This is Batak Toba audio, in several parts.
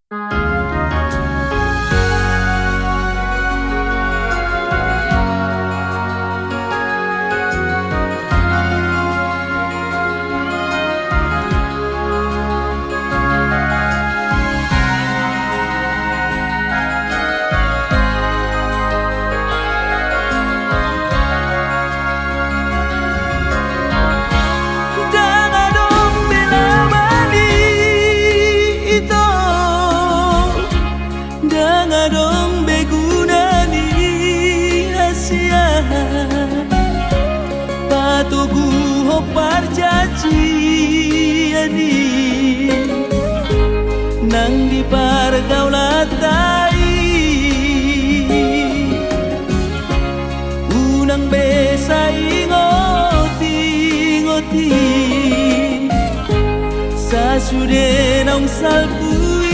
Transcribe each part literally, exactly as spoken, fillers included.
Ndang adong be lama ni ito, ndang adong be guna ni hasian. Patoguhon parjanjian i nang di pargaulanta i. Unang be sai ingot-ingot i sasude naung salpu i.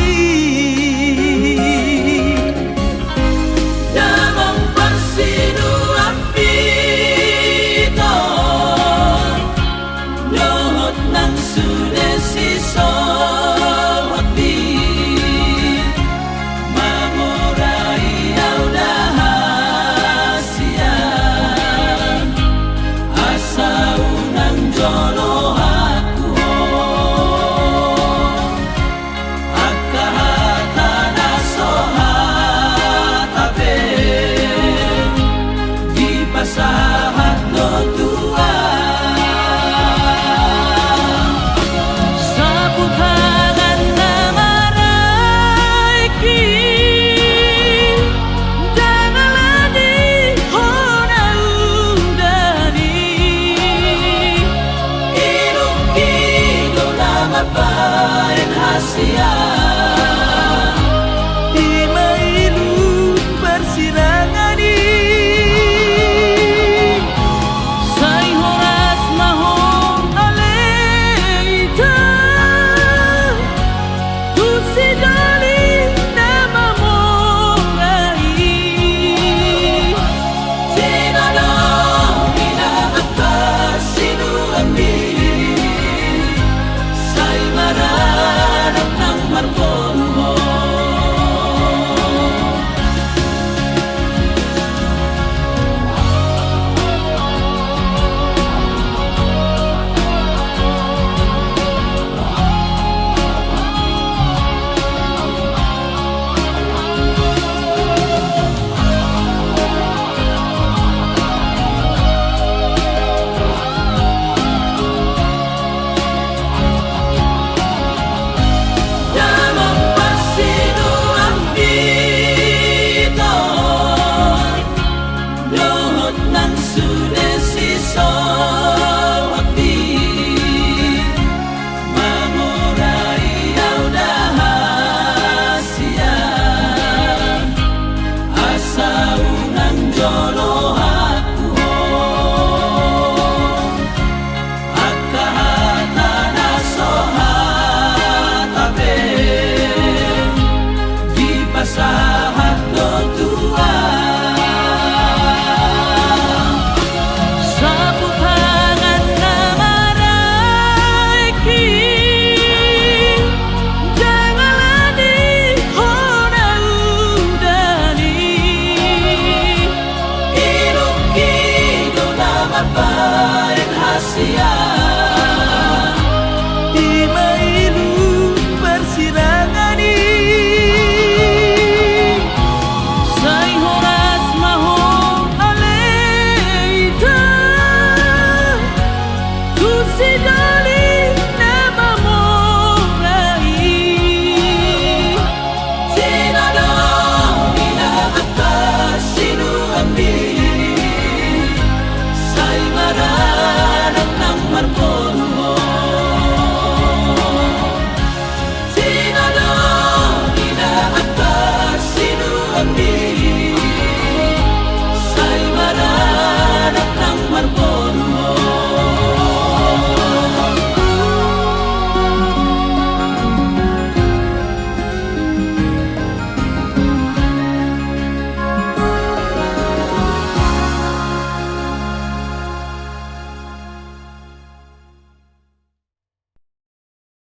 Damang parsiduan pito, dohot nang sude sisohot i, mangorai au da hasian, asa unang jolo hatuhon. Angka hata na so hata pe dipasahat do Tuhan. Saputangan na maraek i, ndang ala ni hona udan i, inum i do na mambahen hasian.